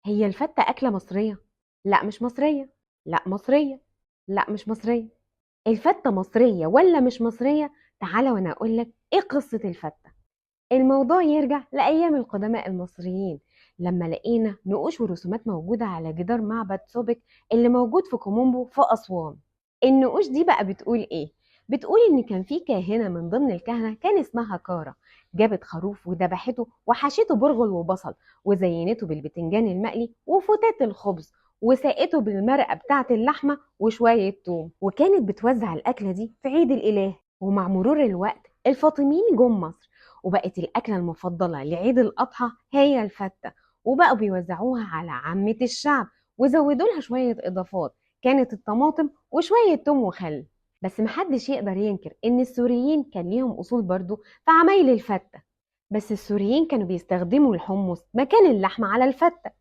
هي الفتة أكلة مصرية؟ لا مش مصرية. لا مصرية. لا مش مصرية. الفتة مصرية ولا مش مصرية؟ تعالى وأنا أقول لك إيه قصة الفتة. الموضوع يرجع لأيام القدماء المصريين لما لقينا نقوش ورسومات موجودة على جدار معبد سوبك اللي موجود في كومومبو في أسوان. النقوش دي بقى بتقول إيه؟ بتقول إن كان في كاهنة من ضمن الكهنة كان اسمها كارا، جابت خروف وذبحته وحشته برغل وبصل وزينته بالبتنجان المقلي وفتات الخبز وسقته بالمرقة بتاعة اللحمة وشوية توم، وكانت بتوزع الأكلة دي في عيد الإله. ومع مرور الوقت الفاطميين جم مصر وبقت الأكلة المفضلة لعيد الأضحى هي الفتة، وبقوا بيوزعوها على عامة الشعب وزودوا لها شوية إضافات كانت الطماطم وشوية توم وخل. بس محدش يقدر ينكر إن السوريين كان ليهم أصول برضو في عمايل الفتة، بس السوريين كانوا بيستخدموا الحمص مكان اللحمة على الفتة.